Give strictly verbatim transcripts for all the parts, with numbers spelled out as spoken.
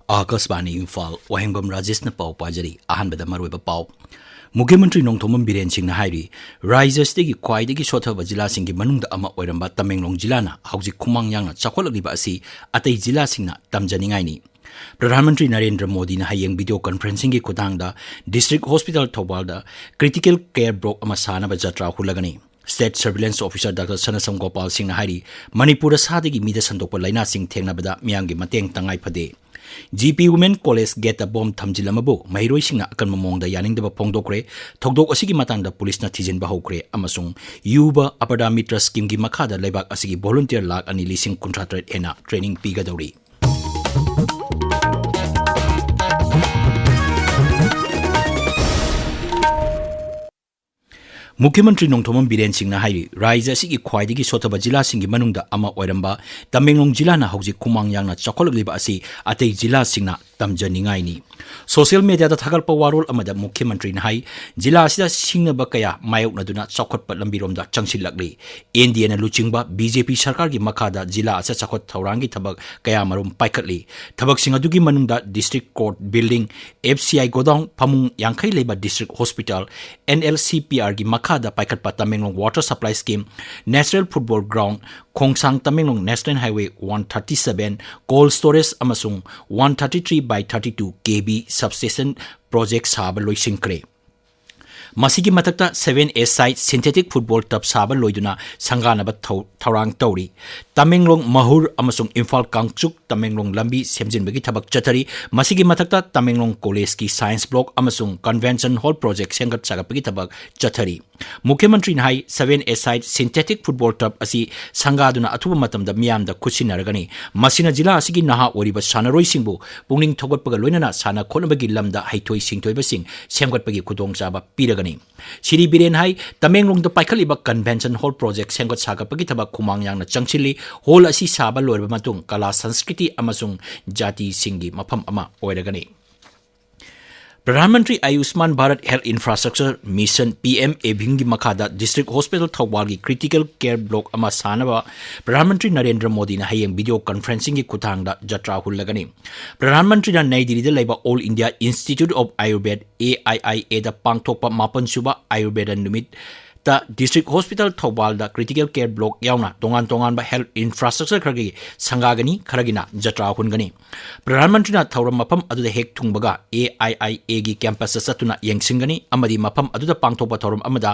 ꯑꯥꯀꯥꯁꯕꯥꯅꯤ ꯏꯝꯐꯥꯜ, ꯋꯥꯍꯦꯡꯕꯝ ꯔꯥꯖꯦꯁꯅ ꯄꯥꯎ ꯄꯥꯖꯔꯤ꯫ ꯑꯍꯥꯟꯕꯗ ꯃꯔꯨꯑꯣꯏꯕ ꯄꯥꯎ꯫ ꯃꯨꯈ꯭ꯌ ꯃꯟꯇ꯭ꯔꯤ ꯅꯣꯡꯊꯣꯝꯕꯝ ꯕꯤꯔꯦꯟ ꯁꯤꯡꯅ ꯍꯥꯏꯔꯤ, ꯔꯥꯖ꯭ꯌ ꯑꯁꯤꯗꯒꯤ ꯈ꯭ꯋꯥꯏꯗꯒꯤ ꯁꯣꯠꯊꯕ ꯖꯤꯂꯥꯁꯤꯡꯒꯤ ꯃꯅꯨꯡꯗ ꯑꯃ ꯑꯣꯏꯔꯝꯕ ꯇꯃꯦꯡꯂꯣꯡ ꯖꯤꯂꯥꯅ ꯍꯧꯖꯤꯛ ꯈꯨꯃꯥꯡ ꯌꯥꯡꯅ ꯆꯥꯎꯈꯠꯂꯛꯂꯤꯕ ꯑꯁꯤ ꯑꯇꯩ ꯖꯤꯂꯥꯁꯤꯡꯅ ꯇꯝꯖꯅꯤꯡꯉꯥꯏꯅꯤ꯫ ꯄ꯭ꯔꯙꯥꯟ ꯃꯟꯇ꯭ꯔꯤ ꯅꯔꯦꯟꯗ꯭ꯔ ꯃꯣꯗꯤꯅ ꯍꯌꯦꯡ ꯚꯤꯗꯤꯑꯣ ꯀꯟꯐꯔꯦꯟꯁꯤꯡꯒꯤ ꯈꯨꯠꯊꯥꯡꯗ ꯗꯤꯁꯇ꯭ꯔꯤꯛ ꯍꯣꯁꯄꯤꯇꯥꯜ ꯊꯧꯕꯥꯜꯗ ꯀ꯭ꯔꯤꯇꯤꯀꯦꯜ ꯀꯦꯌꯔ ꯕ꯭ꯂꯣꯛ ꯑꯃ ꯁꯥꯅꯕ ꯖꯇ꯭ꯔꯥ ꯍꯨꯜꯂꯒꯅꯤ꯫ State surveillance officer doctor Sanasam Gopal ꯁꯤꯡꯅ ꯍꯥꯏꯔꯤ, ꯃꯅꯤꯄꯨꯔꯗ ꯁꯥꯗꯒꯤ ꯃꯤꯗ ꯁꯟꯗꯣꯛꯄ ꯂꯥꯏꯅꯥꯁꯤꯡ ꯊꯦꯡꯅꯕꯗ ꯃꯤꯌꯥꯝꯒꯤ ꯃꯇꯦꯡ ꯇꯉꯥꯏ ꯐꯗꯦ꯫ ꯖꯤ ꯄꯤ ꯋꯨꯃꯦꯟ ꯀꯣꯂꯦꯖ ꯒꯦꯠꯇ ꯕꯣꯝ ꯊꯝꯖꯤꯜꯂꯝꯕꯕꯨ ꯃꯍꯩꯔꯣꯏꯁꯤꯡꯅ ꯑꯀꯟꯕ ꯃꯑꯣꯡꯗ ꯌꯥꯅꯤꯡꯗꯕ ꯐꯣꯡꯗꯣꯛꯈ꯭ꯔꯦ꯫ ꯊꯧꯗꯣꯛ ꯑꯁꯤꯒꯤ ꯃꯇꯥꯡꯗ ꯄꯨꯂꯤꯁꯅ ꯊꯤꯖꯤꯟꯕ ꯍꯧꯈ꯭ꯔꯦ ꯑꯃꯁꯨꯡ ꯌꯨꯕ ꯑꯄꯔꯗꯥ ꯃꯤꯇ꯭ꯔ ꯁ꯭ꯀꯤꯝꯒꯤ ꯃꯈꯥꯗ ꯂꯩꯕꯥꯛ ꯑꯁꯤꯒꯤ ꯚꯣꯂꯨꯟꯇꯤꯌꯔ ꯂꯥꯈ ꯑꯅꯤ ꯂꯤꯁꯤꯡ ꯀꯨꯟꯊ꯭ꯔꯥ ꯇꯔꯦꯠ ꯍꯦꯟꯅ ꯇ꯭ꯔꯦꯅꯤꯡ ꯄꯤꯒꯗꯧꯔꯤ꯫ ꯃꯨꯈ꯭ꯌ ꯃꯟꯇ꯭ꯔꯤ ꯅꯣꯡꯊꯣꯝꯕꯝ ꯕꯤꯔꯦꯟ ꯁꯤꯡꯅ ꯍꯥꯏꯔꯤ, ꯔꯥꯖ꯭ꯌ ꯑꯁꯤꯒꯤ ꯈ꯭ꯋꯥꯏꯗꯒꯤ ꯁꯣꯠꯊꯕ ꯖꯤꯂꯥꯁꯤꯡꯒꯤ ꯃꯅꯨꯡꯗ ꯑꯃ ꯑꯣꯏꯔꯝꯕ ꯇꯃꯦꯡꯂꯣꯡ ꯖꯤꯂꯥꯅ ꯍꯧꯖꯤꯛ ꯈꯨꯃꯥꯡ ꯌꯥꯡꯅ ꯆꯥꯎꯈꯠꯂꯛꯂꯤꯕ ꯑꯁꯤ ꯑꯇꯩ ꯖꯤꯂꯥꯁꯤꯡꯅ ꯇꯝꯖꯅꯤꯡꯉꯥꯏꯅꯤ꯫ ꯁꯣꯁꯤꯌꯦꯜ ꯃꯤꯗꯤꯌꯥꯗ ꯊꯥꯒꯠꯄ ꯋꯥꯔꯣꯜ ꯑꯃꯗ ꯃꯨꯈ꯭ꯌ ꯃꯟꯇ꯭ꯔꯤꯅ ꯍꯥꯏ, ꯖꯤꯂꯥ ꯑꯁꯤꯗ ꯁꯤꯡꯅꯕ ꯀꯌꯥ ꯃꯥꯌꯣꯛꯅꯗꯨꯅ ꯆꯥꯎꯈꯠꯄ ꯂꯝꯕꯤꯔꯣꯝꯗ ꯆꯪꯁꯤꯜꯂꯛꯂꯤ꯫ ꯑꯦꯟ ꯗꯤ ꯑꯦꯅ ꯂꯨꯆꯤꯡꯕ ꯕꯤ ꯖꯦ ꯄꯤ ꯁꯔꯀꯥꯔꯒꯤ ꯃꯈꯥꯗ ꯖꯤꯂꯥ ꯑꯁꯤꯗ ꯆꯥꯎꯈꯠ ꯊꯧꯔꯥꯡꯒꯤ ꯊꯕꯛ ꯀꯌꯥꯃꯔꯨꯝ ꯄꯥꯏꯈꯠꯂꯤ꯫ ꯊꯕꯛꯁꯤꯡ ꯑꯗꯨꯒꯤ ꯃꯅꯨꯡꯗ district court building, F C I godown, ꯐꯃꯨꯡ ꯌꯥꯡꯈꯩ ꯂꯩꯕ district hospital, and L C ꯄꯤ ꯑꯥꯔꯒꯤ ꯃꯈꯥꯗ ꯄꯥꯏꯈꯠꯄ Tamenglong water supply scheme, national football ground, Khongsang Tamenglong national highway one thirty seven, cold storage ꯑꯃꯁꯨꯡ one thirty three by thirty two K V substation project ꯁꯥꯕ ꯂꯣꯏꯁꯤꯟꯈ꯭ꯔꯦ꯫ ꯃꯁꯤꯒꯤ ꯃꯊꯛꯇ seven A side synthetic football turf ꯁꯥꯕ ꯂꯣꯏꯗꯨꯅ ꯁꯪꯒꯥꯅꯕ ꯊꯧ-, ꯊꯧꯔꯥꯡ ꯇꯧꯔꯤ꯫ ꯇꯃꯦꯡꯂꯣꯡ ꯃꯍꯨꯔ ꯑꯃꯁꯨꯡ ꯏꯝꯐꯥꯜ ꯀꯥꯡꯆꯨꯛ ꯇꯃꯦꯡꯂꯣꯡ ꯂꯝꯕꯤ ꯁꯦꯝꯖꯤꯟꯕꯒꯤ ꯊꯕꯛ ꯆꯠꯊꯔꯤ꯫ ꯃꯁꯤꯒꯤ ꯃꯊꯛꯇ ꯇꯃꯦꯡꯂꯣꯡ ꯀꯣꯂꯦꯖꯀꯤ ꯁꯥꯏꯟꯁ ꯕ꯭ꯂꯣꯛ ꯑꯃꯁꯨꯡ ꯀꯟꯚꯦꯟꯁꯟ ꯍꯣꯜ ꯄ꯭ꯔꯣꯖꯦꯛ ꯁꯦꯝꯒꯠ ꯁꯥꯒꯠꯄꯒꯤ ꯊꯕꯛ ꯆꯠꯊꯔꯤ꯫ ꯃꯨꯈ꯭ꯌ ꯃꯟꯇ꯭ꯔꯤꯅ ꯍꯥꯏ, seven A side synthetic football ꯇꯔꯐ ꯑꯁꯤ ꯁꯪꯒꯥꯗꯨꯅ ꯑꯊꯨꯕ ꯃꯇꯝꯗ ꯃꯤꯌꯥꯝꯗ ꯈꯨꯠꯁꯤꯟꯅꯔꯒꯅꯤ꯫ ꯃꯁꯤꯅ ꯖꯤꯂꯥ ꯑꯁꯤꯒꯤ ꯅꯍꯥ ꯑꯣꯏꯔꯤꯕ ꯁꯥꯟꯅꯔꯣꯏꯁꯤꯡꯕꯨ ꯄꯨꯛꯅꯤꯡ ꯊꯧꯒꯠꯄꯒ ꯂꯣꯏꯅꯅ ꯁꯥꯟꯅ ꯈꯣꯠꯅꯕꯒꯤ ꯂꯝꯗ ꯍꯩꯊꯣꯏ ꯁꯤꯡꯊꯣꯏꯕꯁꯤꯡ ꯁꯦꯝꯒꯠꯄꯒꯤ ꯈꯨꯗꯣꯡꯆꯥꯕ ꯄꯤꯔꯒꯅꯤ꯫ ꯁꯤꯔꯤ ꯕꯤꯔꯦꯟ ꯍꯥꯏ, ꯇꯃꯦꯡꯂꯣꯡꯗ ꯄꯥꯏꯈꯠꯂꯤꯕ ꯀꯟꯚꯦꯟꯁꯟ ꯍꯣꯜ ꯄ꯭ꯔꯣꯖꯦꯛ ꯁꯦꯝꯒꯠ ꯁꯥꯒꯠꯄꯒꯤ ꯊꯕꯛ ꯈꯨꯃꯥꯡ ꯌꯥꯡꯅ ꯆꯪꯁꯤꯜꯂꯤ꯫ ꯍꯣꯜ ꯑꯁꯤ ꯁꯥꯕ ꯂꯣꯏꯔꯕ ꯃꯇꯨꯡ ꯀꯂꯥ, ꯁꯪꯁꯀ꯭ꯔꯤꯇꯤ ꯑꯃꯁꯨꯡ ꯖꯥꯇꯤꯁꯤꯡꯒꯤ ꯃꯐꯝ ꯑꯃ ꯑꯣꯏꯔꯒꯅꯤ꯫ Pradhan Mantri Ayushman Bharat health infrastructure mission, P M A V ꯒꯤ ꯃꯈꯥꯗ ꯗꯤꯁꯇ꯭ꯔꯤꯛ ꯍꯣꯁꯄꯤꯇꯥꯜ ꯊꯧꯕꯥꯜꯒꯤ ꯀ꯭ꯔꯤꯇꯤꯀꯦꯜ ꯀꯦꯌꯔ ꯕ꯭ꯂꯣꯛ ꯑꯃ ꯁꯥꯅꯕ ꯄ꯭ꯔꯙꯥꯟ ꯃꯟꯇ꯭ꯔꯤ ꯅꯔꯦꯟꯗ꯭ꯔ ꯃꯣꯗꯤꯅ ꯍꯌꯦꯡ ꯚꯤꯗꯤꯑꯣ ꯀꯟꯐꯔꯦꯟꯁꯤꯡꯒꯤ ꯈꯨꯠꯊꯥꯡꯗ ꯖꯇ꯭ꯔꯥ ꯍꯨꯜꯂꯒꯅꯤ꯫ ꯄ꯭ꯔꯙꯥꯟ ꯃꯟꯇ꯭ꯔꯤꯅ ꯅꯩ ꯗꯤꯜꯂꯤꯗ ꯂꯩꯕ all India institute of Ayurveda, A I I ꯑꯦꯗ ꯄꯥꯡꯊꯣꯛꯄ ꯃꯥꯄꯟ ꯁꯨꯕ ꯑꯥꯌꯨꯔꯚꯦꯗ ꯅꯨꯃꯤꯠ ꯇ ꯗꯤꯁꯇ꯭ꯔꯤꯛ ꯍꯣꯁꯄꯤꯇꯥꯜ ꯊꯧꯕꯥꯜꯗ ꯀ꯭ꯔꯤꯇꯤꯀꯦꯜ ꯀꯦꯌꯔ ꯕ꯭ꯂꯣꯛ ꯌꯥꯎꯅ ꯇꯣꯉꯥꯟ ꯇꯣꯉꯥꯟꯕ ꯍꯦꯜꯊ ꯏꯟꯐ꯭ꯔꯥꯁ꯭ꯇ꯭ꯔꯛꯆꯔ ꯈꯔꯒꯤ ꯁꯪꯒꯥꯒꯅꯤ, ꯈꯔꯒꯤꯅ ꯖꯇ꯭ꯔꯥ ꯍꯨꯟꯒꯅꯤ꯫ ꯄ꯭ꯔꯙꯥꯟ ꯃꯟꯇ꯭ꯔꯤꯅ ꯊꯧꯔꯝ ꯃꯐꯝ ꯑꯗꯨꯗ ꯍꯦꯛ ꯊꯨꯡꯕꯒ ꯑꯦ ꯑꯥꯏ ꯑꯥꯏ ꯑꯦꯒꯤ ꯀꯦꯝꯄꯁꯇ ꯆꯠꯇꯨꯅ ꯌꯦꯡꯁꯤꯟꯒꯅꯤ ꯑꯃꯗꯤ ꯃꯐꯝ ꯑꯗꯨꯗ ꯄꯥꯡꯊꯣꯛꯄ ꯊꯧꯔꯝ ꯑꯃꯗ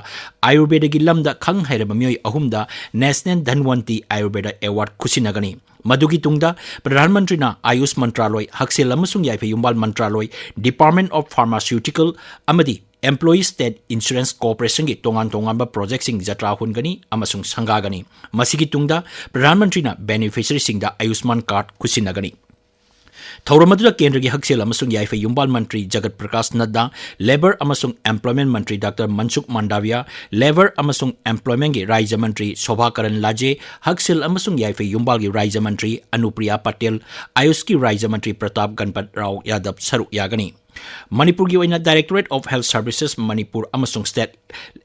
ꯑꯥꯌꯨꯔꯚꯦꯗꯒꯤ ꯂꯝꯗ ꯈꯪ ꯍꯩꯔꯕ ꯃꯤꯑꯣꯏ ꯑꯍꯨꯝꯗ ꯅꯦꯁꯅꯦꯜ ꯙꯟꯋꯟꯇꯤ ꯑꯥꯌꯨꯔꯚꯦꯗ ꯑꯦꯋꯥꯔꯗ ꯈꯨꯠꯁꯤꯟꯅꯒꯅꯤ꯫ ꯃꯗꯨꯒꯤ ꯇꯨꯡꯗ ꯄ꯭ꯔꯙꯥꯟ ꯃꯟꯇ꯭ꯔꯤꯅ ꯑꯥꯌꯨꯁ ꯃꯟꯇ꯭ꯔꯥꯂꯣꯏ, ꯍꯛꯁꯦꯜ ꯑꯃꯁꯨꯡ ꯌꯥꯏꯐ ꯌꯨꯝꯕꯥꯜ ꯃꯟꯇ꯭ꯔꯥꯂꯣꯏ, ꯗꯤꯄꯥꯔꯠꯃꯦꯟꯠ ꯑꯣꯐ ꯐꯥꯔꯃꯥꯁꯤꯌꯨꯇꯤꯀꯦꯜ ꯑꯃꯗꯤ ꯑꯦꯝꯄ꯭ꯂꯣꯌꯤꯁ ꯁ꯭ꯇꯦꯠ ꯏꯟꯁꯨꯔꯦꯟꯁ ꯀꯣꯔꯄꯣꯔꯦꯁꯟꯒꯤ ꯇꯣꯉꯥꯟ ꯇꯣꯉꯥꯟꯕ ꯄ꯭ꯔꯣꯖꯦꯛꯁꯤꯡ ꯖꯇ꯭ꯔꯥ ꯍꯨꯟꯒꯅꯤ ꯑꯃꯁꯨꯡ ꯁꯪꯒꯥꯒꯅꯤ꯫ ꯃꯁꯤꯒꯤ ꯇꯨꯡꯗ ꯄ꯭ꯔꯙꯥꯟ ꯃꯟꯇ꯭ꯔꯤꯅ ꯕꯦꯅꯤꯐꯤꯁꯔꯤꯁꯤꯡꯗ ꯑꯥꯌꯨꯁꯃꯥꯟ ꯀꯥꯔꯗ ꯈꯨꯠꯁꯤꯟꯅꯒꯅꯤ꯫ ꯊꯧꯔꯝ ꯑꯗꯨꯗ ꯀꯦꯟꯗ꯭ꯔꯒꯤ ꯍꯛꯁꯦꯜ ꯑꯃꯁꯨꯡ ꯌꯥꯏꯐ ꯌꯨꯝꯕꯥꯜ ꯃꯟꯇ꯭ꯔꯤ ꯖꯒꯠ ꯄ꯭ꯔꯀꯥꯁ ꯅꯗ꯭ꯗꯥ, ꯂꯦꯕꯔ ꯑꯃꯁꯨꯡ ꯑꯦꯝꯄ꯭ꯂꯣꯏꯃꯦꯟꯠ ꯃꯟꯇ꯭ꯔꯤ ꯗꯥꯛꯇꯔ ꯃꯟꯁꯨꯈ ꯃꯥꯟꯗꯥꯚꯤꯌꯥ, ꯂꯦꯕꯔ ꯑꯃꯁꯨꯡ ꯑꯦꯝꯄ꯭ꯂꯣꯏꯃꯦꯟꯠꯀꯤ ꯔꯥꯖ꯭ꯌ ꯃꯟꯇ꯭ꯔꯤ ꯁꯣꯚꯥ ꯀꯔꯟ ꯂꯥꯖꯦ, ꯍꯛꯁꯦꯜ ꯑꯃꯁꯨꯡ ꯌꯥꯏꯐ ꯌꯨꯝꯕꯥꯜꯒꯤ ꯔꯥꯖ꯭ꯌ ꯃꯟꯇ꯭ꯔꯤ ꯑꯅꯨꯄ꯭ꯔꯤꯌꯥ ꯄꯇꯦꯜ, ꯑꯥꯌꯨꯁꯀꯤ ꯔꯥꯖ꯭ꯌ ꯃꯟꯇ꯭ꯔꯤ ꯄ꯭ꯔꯇꯥꯞ ꯒꯟꯄꯠ ꯔꯥꯎ ꯌꯥꯗꯕ ꯁꯔꯨꯛ ꯌꯥꯒꯅꯤ꯫ ꯃꯅꯤꯄꯨꯔꯒꯤ ꯑꯣꯏꯅ Directorate of Health Services Manipur ꯑꯃꯁꯨꯡ State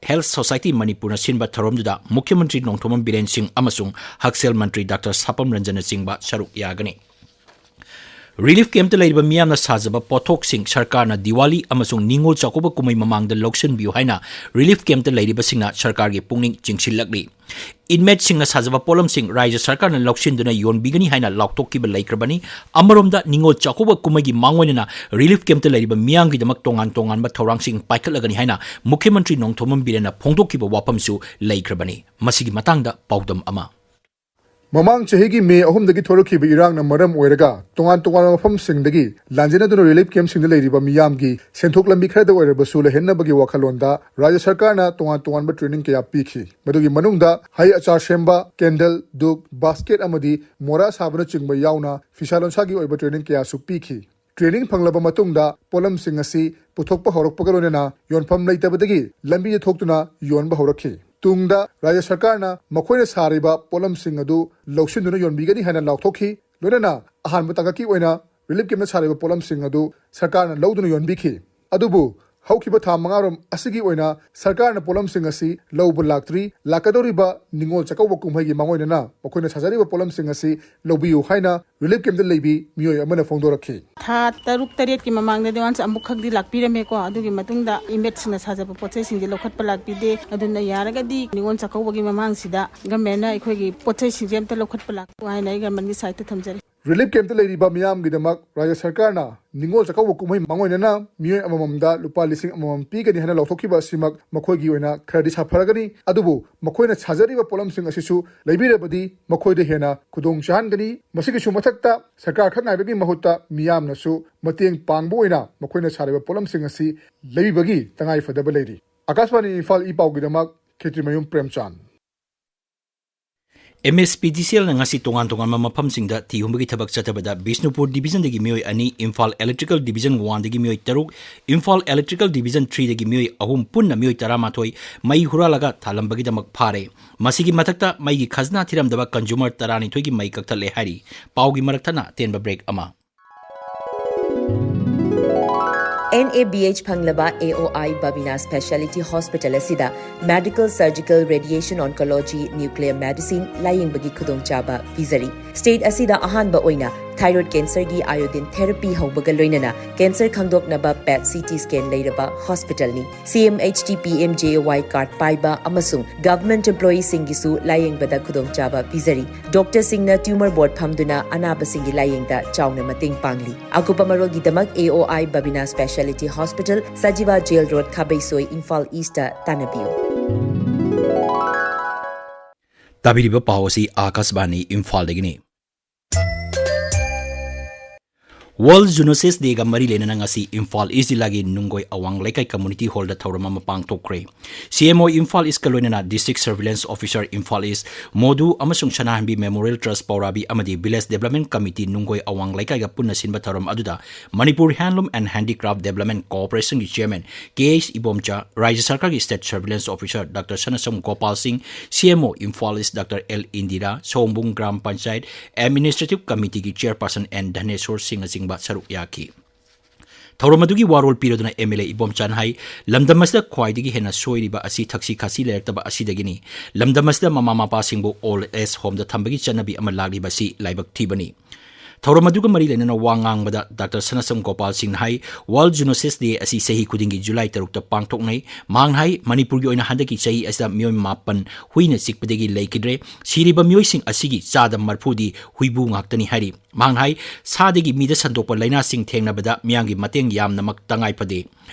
Health Society ꯃꯅꯤꯄꯨꯔꯅ ꯁꯤꯟꯕ ꯊꯧꯔꯝꯗꯨꯗ ꯃꯨꯈ꯭ꯌ ꯃꯟꯇ꯭ꯔꯤ ꯅꯣꯡꯊꯣꯝꯕꯝ ꯕꯤꯔꯦꯟ ꯁꯤꯡ ꯑꯃꯁꯨꯡ ꯍꯛꯁꯦꯜ ꯃꯟꯇ꯭ꯔꯤ ꯗꯥꯛꯇꯔ ꯁꯥꯄꯝ ꯔꯟꯖꯟꯅꯆꯤꯡꯕ ꯁꯔꯨꯛ ꯌꯥꯒꯅꯤ꯫ ꯔꯤꯂꯤꯐ ꯀꯦꯝꯞꯇ ꯂꯩꯔꯤꯕ ꯃꯤꯌꯥꯝꯅ ꯁꯥꯖꯕ ꯄꯣꯠꯊꯣꯛꯁꯤꯡ ꯁꯔꯀꯥꯔꯅ ꯗꯤꯋꯥꯂꯤ ꯑꯃꯁꯨꯡ ꯅꯤꯉꯣꯜ ꯆꯥꯛꯀꯧꯕ ꯀꯨꯝꯍꯩ ꯃꯃꯥꯡꯗ ꯂꯧꯁꯤꯟꯕꯤꯌꯨ ꯍꯥꯏꯅ ꯔꯤꯂꯤꯐ ꯀꯦꯝꯞꯇ ꯂꯩꯔꯤꯕꯁꯤꯡꯅ ꯁꯔꯀꯥꯔꯒꯤ ꯄꯨꯛꯅꯤꯡ ꯆꯤꯡꯁꯤꯜꯂꯛꯂꯤ꯫ ꯏꯟꯃꯦꯠꯁꯤꯡꯅ ꯁꯥꯖꯕ ꯄꯣꯠꯂꯝꯁꯤꯡ ꯔꯥꯏꯖ꯭ꯌ ꯁꯔꯀꯥꯔꯅ ꯂꯧꯁꯤꯟꯗꯨꯅ ꯌꯣꯟꯕꯤꯒꯅꯤ ꯍꯥꯏꯅ ꯂꯥꯎꯊꯣꯛꯈꯤꯕ ꯂꯩꯈ꯭ꯔꯕꯅꯤ꯫ ꯑꯃꯔꯣꯝꯗ, ꯅꯤꯉꯣꯜ ꯆꯥꯛꯀꯧꯕ ꯀꯨꯝꯍꯩꯒꯤ ꯃꯥꯡꯑꯣꯏꯅꯅ ꯔꯤꯂꯤꯐ ꯀꯦꯝꯞꯇ ꯂꯩꯔꯤꯕ ꯃꯤꯌꯥꯝꯒꯤꯗꯃꯛ ꯇꯣꯉꯥꯟ ꯇꯣꯉꯥꯟꯕ ꯊꯧꯔꯥꯡꯁꯤꯡ ꯄꯥꯏꯈꯠꯂꯒꯅꯤ ꯍꯥꯏꯅ ꯃꯨꯈ꯭ꯌ ꯃꯟꯇ꯭ꯔꯤ ꯅꯣꯡꯊꯣꯝꯕꯝ ꯕꯤꯔꯦꯟꯅ ꯐꯣꯡꯗꯣꯛꯈꯤꯕ ꯋꯥꯐꯝꯁꯨ ꯂꯩꯈ꯭ꯔꯕꯅꯤ꯫ ꯃꯁꯤꯒꯤ ꯃꯇꯥꯡꯗ ꯄꯥꯎꯗꯝ ꯑꯃ꯫ ꯃꯃꯥꯡ ꯆꯍꯤꯒꯤ ꯃꯦ ꯑꯍꯨꯝꯗꯒꯤ ꯊꯣꯔꯛꯈꯤꯕ ꯏꯔꯥꯡꯅ ꯃꯔꯝ ꯑꯣꯏꯔꯒ ꯇꯣꯉꯥꯟ ꯇꯣꯉꯥꯟꯕ ꯃꯐꯝꯁꯤꯡꯗꯒꯤ ꯂꯥꯟꯖꯦꯟꯅꯗꯨꯅ ꯔꯤꯂꯤꯐ ꯀꯦꯝꯞꯁꯤꯡꯗ ꯂꯩꯔꯤꯕ ꯃꯤꯌꯥꯝꯒꯤ ꯁꯦꯟꯊꯣꯛ ꯂꯝꯕꯤ ꯈꯔꯗ ꯑꯣꯏꯔꯕꯁꯨ ꯂꯩꯍꯟꯅꯕꯒꯤ ꯋꯥꯈꯜꯂꯣꯟꯗ ꯔꯥꯖ꯭ꯌ ꯁꯔꯀꯥꯔꯅ ꯇꯣꯉꯥꯟ ꯇꯣꯉꯥꯟꯕ ꯇ꯭ꯔꯦꯅꯤꯡ ꯀꯌꯥ ꯄꯤꯈꯤ꯫ ꯃꯗꯨꯒꯤ ꯃꯅꯨꯡꯗ ꯍꯩ ꯑꯆꯥꯔ ꯁꯦꯝꯕ, ꯀꯦꯟꯗꯜ, ꯙꯨꯞ, ꯕꯥꯁꯀꯦꯠ ꯑꯃꯗꯤ ꯃꯣꯔꯥ ꯁꯥꯕꯅꯆꯤꯡꯕ ꯌꯥꯎꯅ ꯐꯤꯁꯥ ꯂꯣꯟꯁꯥꯒꯤ ꯑꯣꯏꯕ ꯇ꯭ꯔꯦꯅꯤꯡ ꯀꯌꯥꯁꯨ ꯄꯤꯈꯤ꯫ ꯇ꯭ꯔꯦꯅꯤꯡ ꯐꯪꯂꯕ ꯃꯇꯨꯡꯗ ꯄꯣꯠꯂꯝꯁꯤꯡ ꯑꯁꯤ ꯄꯨꯊꯣꯛꯄ ꯍꯧꯔꯛꯄꯒ ꯂꯣꯏꯅꯅ ꯌꯣꯟꯐꯝ ꯂꯩꯇꯕꯗꯒꯤ ꯂꯝꯕꯤꯗ ꯊꯣꯛꯇꯨꯅ ꯌꯣꯟꯕ ꯍꯧꯔꯛꯈꯤ꯫ ꯇꯨꯡꯗ ꯔꯥꯖ꯭ꯌ ꯁꯔꯀꯥꯔꯅ ꯃꯈꯣꯏꯅ ꯁꯥꯔꯤꯕ ꯄꯣꯠꯂꯝꯁꯤꯡ ꯑꯗꯨ ꯂꯧꯁꯤꯟꯗꯨꯅ ꯌꯣꯟꯕꯤꯒꯅꯤ ꯍꯥꯏꯅ ꯂꯥꯎꯊꯣꯛꯈꯤ꯫ ꯂꯣꯏꯅꯅ ꯑꯍꯥꯟꯕ ꯇꯥꯡꯀꯛꯀꯤ ꯑꯣꯏꯅ ꯔꯤꯂꯤꯐ ꯀꯦꯝꯞꯅ ꯁꯥꯔꯤꯕ ꯄꯣꯠꯂꯝꯁꯤꯡ ꯑꯗꯨ ꯁꯔꯀꯥꯔꯅ ꯂꯧꯗꯨꯅ ꯌꯣꯟꯕꯤꯈꯤ꯫ ꯑꯗꯨꯕꯨ ꯍꯧꯈꯤꯕ ꯊꯥ ꯃꯉꯥꯔꯣꯝ ꯑꯁꯤꯒꯤ ꯑꯣꯏꯅ ꯁꯔꯀꯥꯔꯅ ꯄꯣꯠꯂꯝꯁꯤꯡ ꯑꯁꯤ ꯂꯧꯕ ꯂꯥꯛꯇ꯭ꯔꯤ꯫ ꯂꯥꯛꯀꯗꯧꯔꯤꯕ ꯅꯤꯉꯣꯜ ꯆꯥꯛꯀꯧꯕ ꯀꯨꯝꯍꯩꯒꯤ ꯃꯥꯡꯑꯣꯏꯅꯅ ꯃꯈꯣꯏꯅ ꯁꯥꯖꯔꯤꯕ ꯄꯣꯠꯂꯝꯁꯤꯡ ꯑꯁꯤ ꯂꯧꯕꯤꯌꯨ ꯍꯥꯏꯅ ꯔꯤꯂꯤꯐ ꯀꯦꯝꯞꯇ ꯂꯩꯕꯤ ꯃꯤꯑꯣꯏ ꯑꯃꯅ ꯐꯣꯡꯗꯣꯔꯛꯈꯤ꯫ ꯊꯥ ꯇꯔꯨꯛ ꯇꯔꯦꯠꯀꯤ ꯃꯃꯥꯡꯗꯗꯤ once ꯑꯃꯨꯛꯈꯛꯇꯤ ꯂꯥꯛꯄꯤꯔꯝꯃꯦꯀꯣ꯫ ꯑꯗꯨꯒꯤ ꯃꯇꯨꯡꯗ inmateꯁꯤꯡꯅ ꯁꯥꯖꯕ ꯄꯣꯠ ꯆꯩꯁꯤꯡꯁꯦ ꯂꯧꯈꯠꯄ ꯂꯥꯛꯄꯤꯗꯦ꯫ ꯑꯗꯨꯅ ꯌꯥꯔꯒꯗꯤ ꯅꯤꯉꯣꯜ ꯆꯥꯛꯀꯧꯕꯒꯤ ꯃꯃꯥꯡꯁꯤꯗ governmentꯅ ꯑꯩꯈꯣꯏꯒꯤ ꯄꯣꯠ ꯆꯩꯁꯤꯡꯁꯦ ꯑꯝꯇ ꯂꯧꯈꯠꯄ ꯂꯥꯛꯄꯤꯌꯨ ꯍꯥꯏꯅ ꯑꯩ governmentꯀꯤ sideꯇ ꯊꯝꯖꯔꯤ꯫ ꯔꯤꯂꯤꯐ ꯀꯦꯝꯞꯇ ꯂꯩꯔꯤꯕ ꯃꯤꯌꯥꯝꯒꯤꯗꯃꯛ ꯔꯥꯖ꯭ꯌ ꯁꯔꯀꯥꯔꯅ ꯅꯤꯉꯣꯜ ꯆꯥꯛꯀꯧꯕ ꯀꯨꯝꯍꯩ ꯃꯥꯡꯑꯣꯏꯅꯅ ꯃꯤꯑꯣꯏ ꯑꯃꯃꯝꯗ ꯂꯨꯄꯥ ꯂꯤꯁꯤꯡ ꯑꯃꯃꯝ ꯄꯤꯒꯅꯤ ꯍꯥꯏꯅ ꯂꯥꯎꯊꯣꯛꯈꯤꯕ ꯑꯁꯤꯃꯛ ꯃꯈꯣꯏꯒꯤ ꯑꯣꯏꯅ ꯈꯔꯗꯤ ꯁꯥꯐꯔꯒꯅꯤ꯫ ꯑꯗꯨꯕꯨ ꯃꯈꯣꯏꯅ ꯁꯥꯖꯔꯤꯕ ꯄꯣꯠꯂꯝꯁꯤꯡ ꯑꯁꯤꯁꯨ ꯂꯩꯕꯤꯔꯕꯗꯤ ꯃꯈꯣꯏꯗ ꯍꯦꯟꯅ ꯈꯨꯗꯣꯡ ꯆꯥꯍꯟꯒꯅꯤ꯫ ꯃꯁꯤꯒꯤꯁꯨ ꯃꯊꯛꯇ ꯁꯔꯀꯥꯔ ꯈꯛ ꯉꯥꯏꯕꯒꯤ ꯃꯍꯨꯠꯇ ꯃꯤꯌꯥꯝꯅꯁꯨ ꯃꯇꯦꯡ ꯄꯥꯡꯕ ꯑꯣꯏꯅ ꯃꯈꯣꯏꯅ ꯁꯥꯔꯤꯕ ꯄꯣꯠꯂꯝꯁꯤꯡ ꯑꯁꯤ ꯂꯩꯕꯤꯕꯒꯤ ꯇꯉꯥꯏ ꯐꯗꯕ ꯂꯩꯔꯤ꯫ ꯑꯀꯥꯁꯕꯥꯅꯤ ꯏꯝꯐꯥꯜ ꯏ ꯄꯥꯎꯒꯤꯗꯃꯛ ꯈꯦꯇ꯭ꯔꯤꯃꯌꯨꯝ ꯄ꯭ꯔꯦꯝꯆꯥꯟ꯫ ꯑꯦꯝ ꯑꯦꯁ ꯄꯤ ꯗꯤ ꯁꯤ ꯑꯦꯜꯅ ꯉꯁꯤ ꯇꯣꯉꯥꯟ ꯇꯣꯉꯥꯟꯕ ꯃꯐꯝꯁꯤꯡꯗ ꯊꯤ ꯍꯨꯝꯕꯒꯤ ꯊꯕꯛ ꯆꯠꯊꯕꯗ ꯕꯤꯁꯅꯨꯄꯨꯔ ꯗꯤꯕꯤꯖꯟꯗꯒꯤ ꯃꯤꯑꯣꯏ ꯑꯅꯤ, ꯏꯝꯐꯥꯜ ꯏꯂꯦꯛꯇ꯭ꯔꯤꯀꯦꯜ ꯗꯤꯕꯤꯖꯟ ꯋꯥꯟꯗꯒꯤ ꯃꯤꯑꯣꯏ ꯇꯔꯨꯛ, ꯏꯝꯐꯥꯜ ꯏꯂꯦꯛꯇ꯭ꯔꯤꯀꯦꯜ ꯗꯤꯕꯤꯖꯟ ꯊ꯭ꯔꯤꯗꯒꯤ ꯃꯤꯑꯣꯏ ꯑꯍꯨꯝ, ꯄꯨꯟꯅ ꯃꯤꯑꯣꯏ ꯇꯔꯥꯃꯥꯊꯣꯏ ꯃꯩ ꯍꯨꯔꯥꯜꯂꯒ ꯊꯥꯜꯂꯝꯕꯒꯤꯗꯃꯛ ꯐꯥꯔꯦ꯫ ꯃꯁꯤꯒꯤ ꯃꯊꯛꯇ ꯃꯩꯒꯤ ꯈꯖꯅꯥ ꯊꯤꯔꯝꯗꯕ consumer ꯇꯔꯥꯅꯤꯊꯣꯏꯒꯤ ꯃꯩ ꯀꯛꯊꯠꯂꯦ ꯍꯥꯏꯔꯤ꯫ ꯄꯥꯎꯒꯤ ꯃꯔꯛ ꯊꯠꯅ ꯑꯇꯦꯟꯕ break ꯑꯃ꯫ ꯑꯦꯟ ꯑꯦ ꯕꯤ ꯑꯩꯆ ꯐꯪꯂꯕ A O I Babina speciality hospital ꯑꯁꯤꯗ medical, surgical, radiation oncology, nuclear medicine ꯂꯥꯌꯦꯡꯕꯒꯤ ꯈꯨꯗꯣꯡꯆꯥꯕ ꯄꯤꯖꯔꯤ꯫ ꯁ꯭ꯇꯦꯠ ꯑꯁꯤꯗ ꯑꯍꯥꯟꯕ ꯑꯣꯏꯅ ꯊꯥꯏꯔꯣꯏꯗ ꯀꯦꯟꯁꯔꯒꯤ ꯑꯥꯏꯑꯣꯗꯤꯟ ꯊꯦꯔꯥꯄꯤ ꯍꯧꯕꯒ ꯂꯣꯏꯅꯅ ꯀꯦꯟꯁꯔ ꯈꯪꯗꯣꯛꯅꯕ ꯄꯦꯠ ꯁꯤ ꯇꯤ ꯁ꯭ꯀꯦꯟ ꯂꯩꯔꯕ ꯍꯣꯁꯄꯤꯇꯥꯜꯅꯤ꯫ C M H T P M J A Y card ꯄꯥꯏꯕ ꯑꯃꯁꯨꯡ ꯒꯚꯔꯟꯃꯦꯟꯠ ꯑꯦꯝꯄ꯭ꯂꯣꯌꯤꯁꯤꯡꯒꯤꯁꯨ ꯂꯥꯌꯦꯡꯕꯗ ꯈꯨꯗꯣꯡꯆꯥꯕ ꯄꯤꯖꯔꯤ꯫ ꯗꯣꯛꯇꯔꯁꯤꯡꯅ ꯇ꯭ꯌꯨꯃꯔ ꯕꯣꯔꯗ ꯐꯝꯗꯨꯅ ꯑꯅꯥꯕꯁꯤꯡꯒꯤ ꯂꯥꯌꯦꯡꯗ ꯆꯥꯎꯅ ꯃꯇꯦꯡ ꯄꯥꯡꯂꯤ꯫ ꯑꯀꯨꯞꯄ ꯃꯔꯣꯜꯒꯤꯗꯃꯛ A O I Babina speciality hospital, Sajiwa jail road, Khabeisoi, Imphal east ꯇꯥꯟꯅꯕꯤꯌꯨ꯫ ꯇꯥꯕꯤꯔꯤꯕ ꯄꯥꯎ ꯑꯁꯤ ꯑꯥꯀꯥꯁꯕꯥꯅꯤ ꯏꯝꯐꯥꯜꯗꯒꯤꯅꯤ꯫ World Zoonosis Dayꯒ ꯃꯔꯤ ꯂꯩꯅꯅ ꯉꯁꯤ ꯏꯝꯐꯥꯜ ꯏꯁ ꯖꯤꯂꯥꯒꯤ ꯅꯨꯡꯒꯣꯏ ꯑꯋꯥꯡ ꯂꯩꯀꯥꯏ community hallꯗ ꯊꯧꯔꯝ ꯑꯃ ꯄꯥꯡꯊꯣꯛꯈ꯭ꯔꯦ꯫ ꯁꯤ ꯑꯦꯝ ꯑꯣ ꯏꯝꯐꯥꯜ ꯏꯁꯀ ꯂꯣꯏꯅꯅ District Surveillance Officer ꯏꯝꯐꯥꯜ ꯏꯁ, ꯃꯣꯗꯨ ꯑꯃꯁꯨꯡ ꯁꯅꯥꯍꯟꯕꯤ Memorial Trust ꯄꯧꯔꯥꯕꯤ ꯑꯃꯗꯤ Village Development Committee ꯅꯨꯡꯒꯣꯏ ꯑꯋꯥꯡ ꯂꯩꯀꯥꯏꯒ ꯄꯨꯟꯅ ꯁꯤꯟꯕ ꯊꯧꯔꯝ ꯑꯗꯨꯗ Manipur Handloom and Handicraft Development Corporationꯒꯤ Chairman ꯀꯦ ꯑꯩꯆ ꯏꯕꯣꯝꯆꯥ, ꯔꯥꯖ꯭ꯌ ꯁꯔꯀꯥꯔꯒꯤ State Surveillance Officer doctor Sanasam Gopal Singh, C M O Imphal east doctor L Indira, Saombung gram panchayat Administrative Committeeꯒꯤ Chairperson ꯑꯦꯟ ꯙꯅꯦꯁꯣꯔ ꯁꯤꯡꯅꯆꯤꯡꯕ ꯁꯔꯨꯛ ꯌꯥꯈꯤ꯫ ꯊꯧꯔꯝ ꯑꯗꯨꯒꯤ ꯋꯥꯔꯣꯜ ꯄꯤꯔꯗꯨꯅ MLA ꯏꯕꯣꯝꯆꯥꯅ ꯍꯥꯏ, ꯂꯝꯗꯝ ꯑꯁꯤꯗ ꯈ꯭ꯋꯥꯏꯗꯒꯤ ꯍꯦꯟꯅ ꯁꯣꯏꯔꯤꯕ ꯑꯁꯤ ꯊꯛꯁꯤ ꯈꯥꯁꯤ ꯂꯩꯔꯛꯇꯕ ꯑꯁꯤꯗꯒꯤꯅꯤ꯫ ꯂꯝꯗꯝ ꯑꯁꯤꯗ ꯃꯃꯥ ꯃꯄꯥꯁꯤꯡꯕꯨ old age homeꯗ ꯊꯝꯕꯒꯤ ꯆꯠꯅꯕꯤ ꯑꯃ ꯂꯥꯛꯂꯤꯕ ꯑꯁꯤ ꯂꯥꯏꯕꯛ ꯊꯤꯕꯅꯤ꯫ ꯊꯧꯔꯝ ꯑꯗꯨꯒ ꯃꯔꯤ ꯂꯩꯅꯅ ꯋꯥ ꯉꯥꯡꯕꯗ ꯗꯥꯛꯇꯔ ꯁꯅꯥꯁꯝ ꯒꯣꯄꯥꯜ ꯁꯤꯡꯅ ꯍꯥꯏ, World Zoonosis Day ꯑꯁꯤ ꯆꯍꯤ ꯈꯨꯗꯤꯡꯒꯤ ꯖꯨꯂꯥꯏ ꯇꯔꯨꯛꯇ ꯄꯥꯡꯊꯣꯛꯅꯩ꯫ ꯃꯍꯥꯛꯅ ꯍꯥꯏ, ꯃꯅꯤꯄꯨꯔꯒꯤ ꯑꯣꯏꯅ ꯍꯟꯗꯛꯀꯤ ꯆꯍꯤ ꯑꯁꯤꯗ ꯃꯤꯑꯣꯏ ꯃꯥꯄꯟ ꯍꯨꯏꯅ ꯆꯤꯛꯄꯗꯒꯤ ꯂꯩꯈꯤꯗ꯭ꯔꯦ꯫ ꯁꯤꯔꯤꯕ ꯃꯤꯑꯣꯏꯁꯤꯡ ꯑꯁꯤꯒꯤ ꯆꯥꯗ ꯃꯔꯐꯨꯗꯤ ꯍꯨꯏꯕꯨ ꯉꯥꯛꯇꯅꯤ ꯍꯥꯏꯔꯤ꯫ ꯃꯍꯥꯛꯅ ꯍꯥꯏ, ꯁꯥꯗꯒꯤ ꯃꯤꯗ ꯁꯟꯗꯣꯛꯄ ꯂꯥꯏꯅꯥꯁꯤꯡ ꯊꯦꯡꯅꯕꯗ ꯃꯤꯌꯥꯝꯒꯤ ꯃꯇꯦꯡ ꯌꯥꯝꯅꯃꯛ ꯇꯉꯥꯏ ꯐꯗꯦ꯫